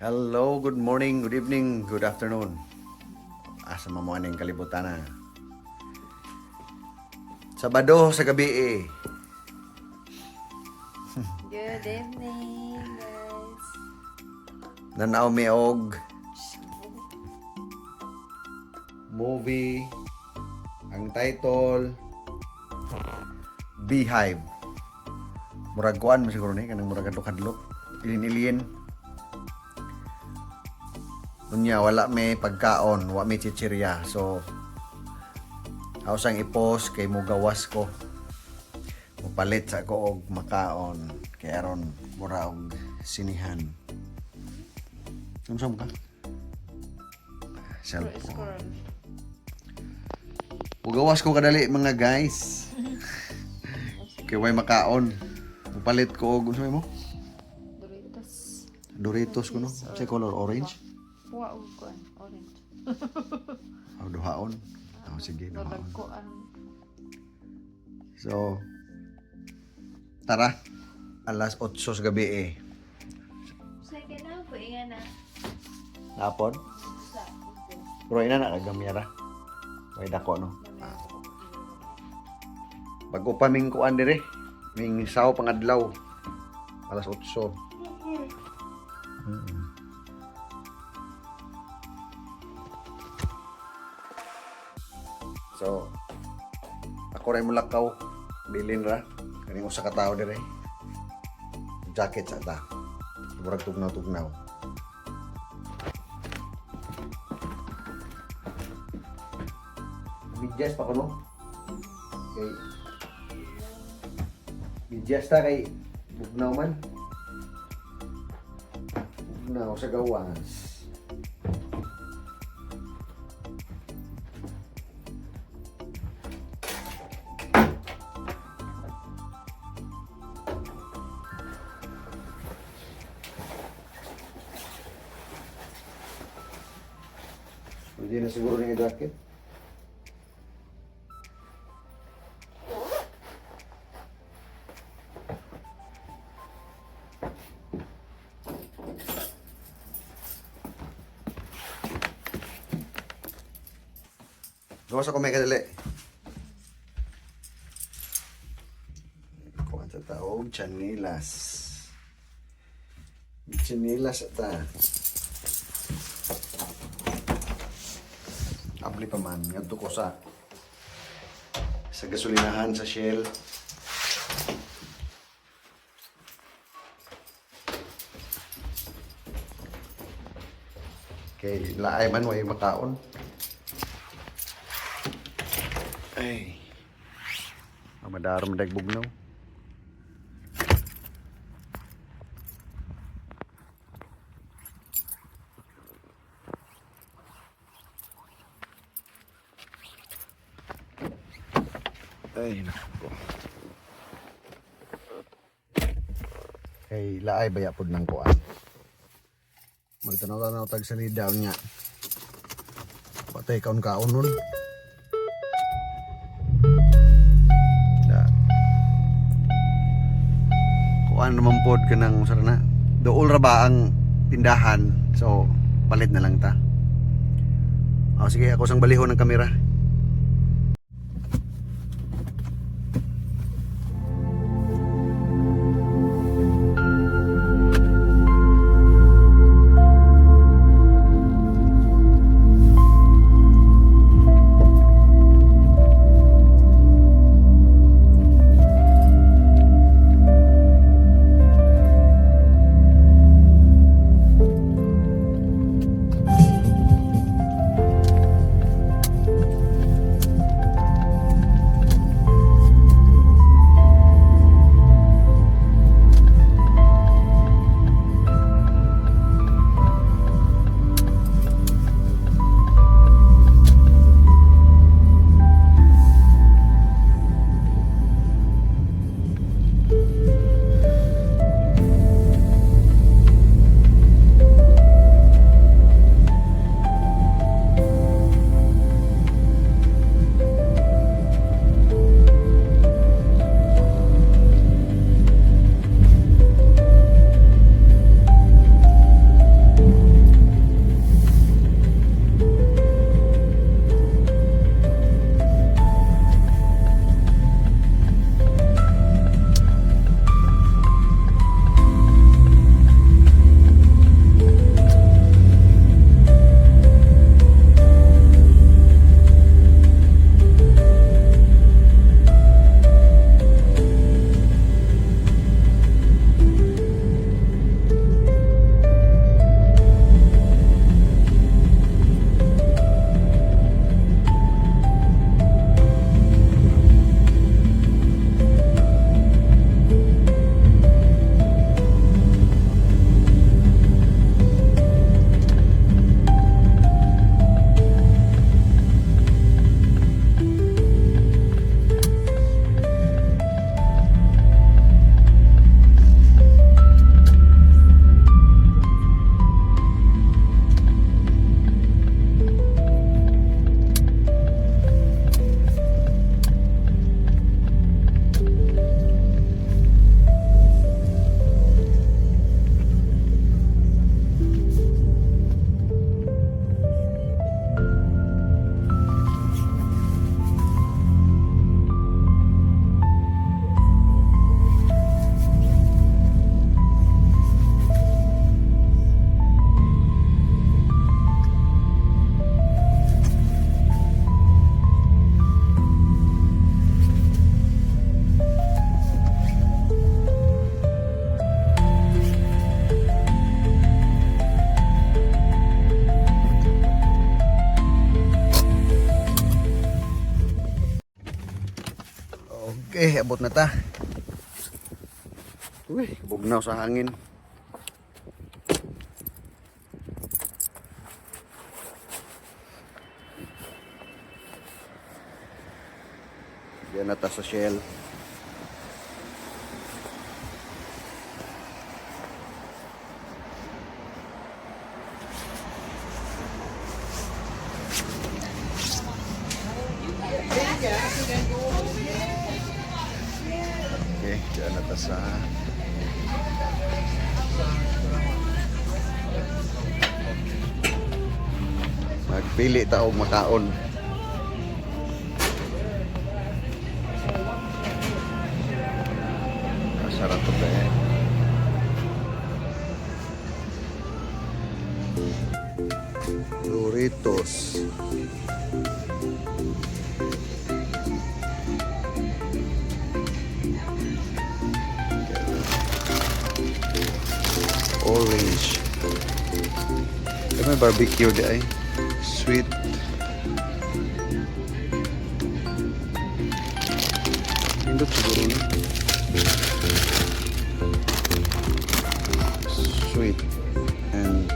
Hello, good morning, good evening, good afternoon. Asa man mo aning kalibutan na. Sabado sa gabi eh. Good evening, guys. Nanaw mi og movie. Ang title, Beehive. Murag kuan mo siguro ni kanang murag kadlok-kadlok. Ilin-ilin. Unya wala may pagkaon, wa may chichirya. So ako sang i-pause kay mugawas ko. Mupalit sa ako og makaon kay aron mura og sinihan. Unsa mo ka? Cellphone. Scroll. Mugawas ko kadali, mga guys. Kay way makaon. Mupalit ko og unsa mo? Doritos. Doritos ko, no. Sa color orange. Wa og kuan, orange. O duhaon. Oh, sige, duhaon. Nagkuan. So tara. Alas 8 sa gabi eh. Sige na, puinga na. Napon? Sa Pero ina na kagamyara. Way dako, no. Ah. Bago pa ming kuan dire. Ming saw pangadlaw. Alas 8. So, ako rin mulakaw. Bilin ra. Kaning usa ka tawo dire. Jacket sa ta. Murag tugnaw-tugnaw. Bidyas pa ko, no? Kay bidyas ta kay bugnaw man. Bugnaw sa gawas. Pwede na siguro nga jacket. Gawas ako may kadali. Kuha sa taog, chanilas. Chinilas ta. Abli pa man, ngadto ko sa gasolinahan sa Shell. Kay laay man, way makaon. Ay. Madarom dag bugnaw. Ay, nako. Kay laay baya pod ng kuan. Magtanaw-tanaw tag salida niya. Patay kaon-kaon nun. Da. Kuan naman pod kanang sara na. Dool ra ba ang tindahan? So palit na lang ta. Oh, sige, ako sang balihon ng kamera. Okay, abot na ta. Uy, bugnaw sa hangin. Diyan na ta sa Shell. Okay, diyan na ta sa Magpili ta og makaon. Asa ra to be? Doritos. Orange. Ay, may barbecue di ay. Sweet. Pindot siguro ni. Sweet. And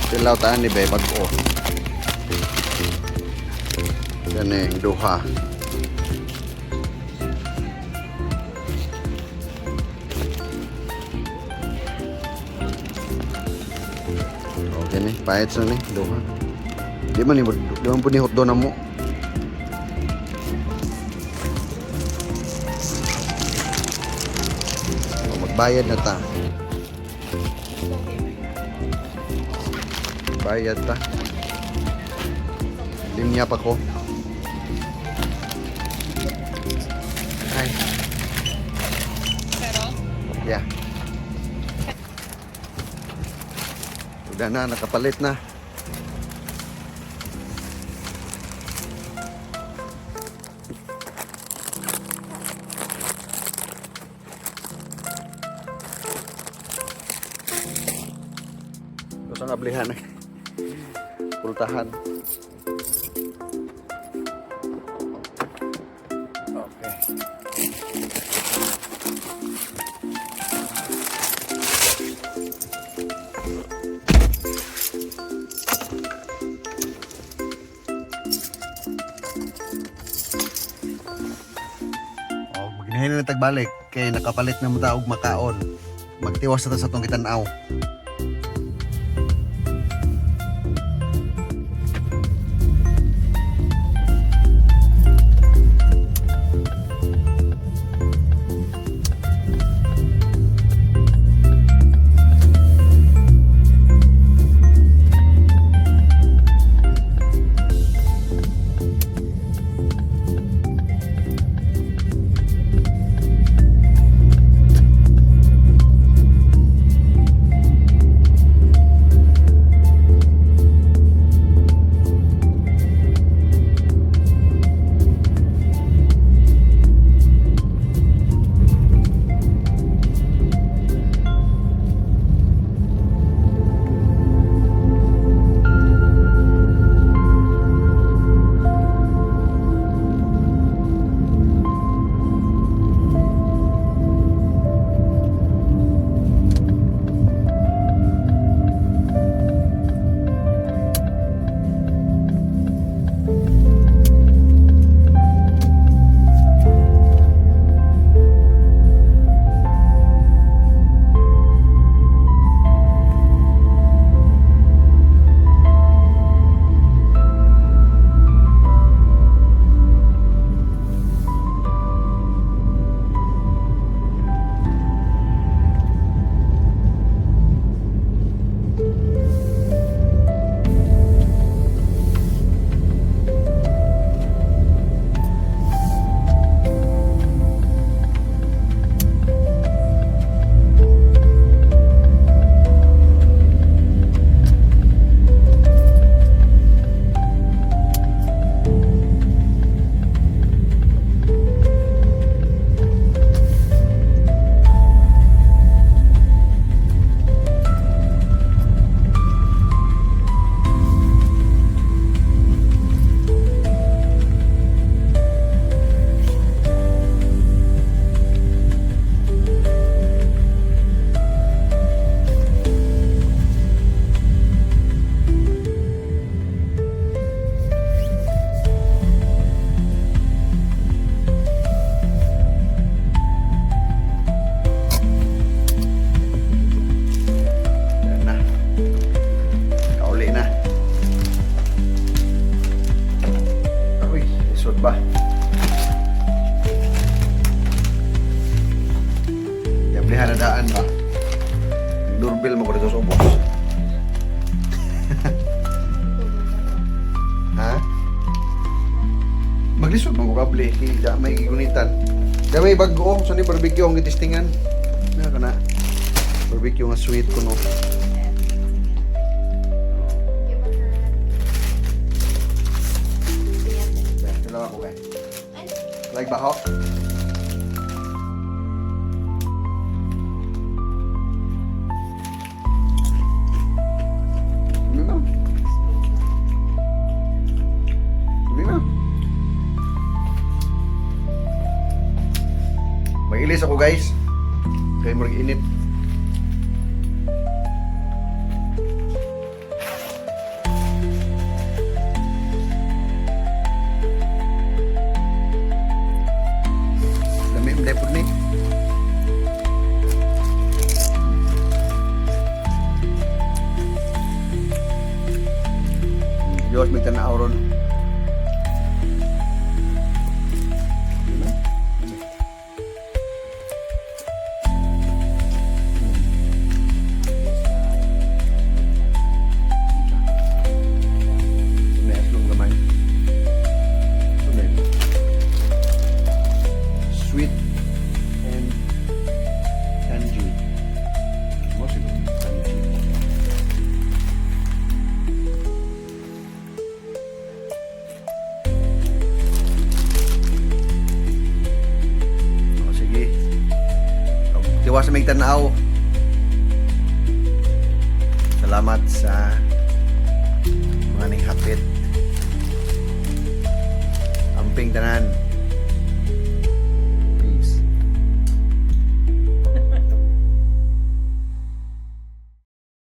Pilaw taan ni Be, bag-o. Ganing duha. Okay ni, pahit sa ni, duha. Di man po ni hotdog na mo. O, magbayad na ta. Bayad ta. Linya pa ko. Ay. Pero? Yeah. Udah na, nakapalit na. Terus ang ablihan. Pultahan. Okay. Oh, maginahin na tagbalik kay nakapalit na mo ta og makaon. Magtiwas na ta sa tong gitan-aw. Liha na daan ba? Doorbell mo ko dito sa ubos. Ha? Maglisod mo ko kable, kay da may gigunitan. Da may bago sa ni barbecue ang gitistingan. Na kana. Barbecue nga sweet kuno. Dalawa ko kay. Like baho? Dumi na. Dumi na. Magilis ako, guys. Kay murag init. Lami man pud ni. Diyos may tanaw ron. May aslong gamay. Sunod. Sweet and tangy. Mo siguro tangy. O, sige. Tiwas sa may tanaw. Salamat sa mga ning hapit. Amping tanan.